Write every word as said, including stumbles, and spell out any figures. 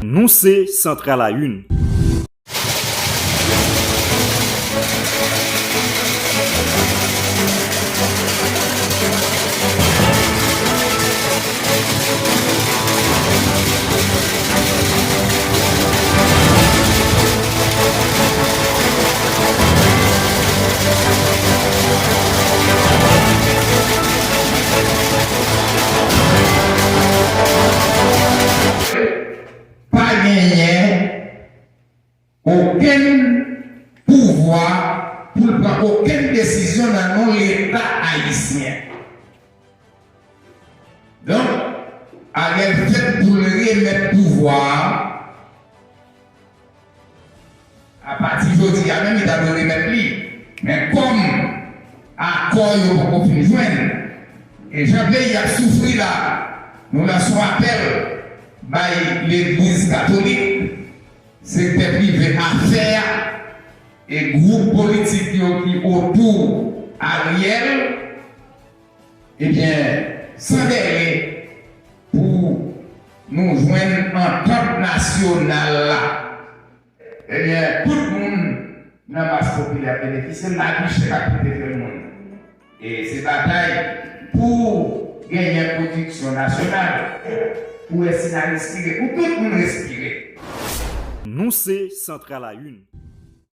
Nou se Central à une. Pa genyen okenn pouvwa pou l pran okenn desizyon nan non Leta ayisyen. Donk, Ariel fèt pou l remèt pouvwa a. Apati jodi a menm, li ta dwe remèt li. Men kòm akò yo poko fin jwenn, e jan peyi ap soufri la, nou lanse yon apèl bay legliz katolik, sektè prive afè a, e gwoup politik yo ki otou Ariel, ebyen, san dèle pou nou jwenn antant nasyonal la. Ebyen, tout moun nan mas popilè ap benefisye l, lavi chè k ap koute frè moun. E se batay pou genyen pwodiksyon nasyonal, pou wè si n a respire, pou tout moun respire. Nou se Central à une.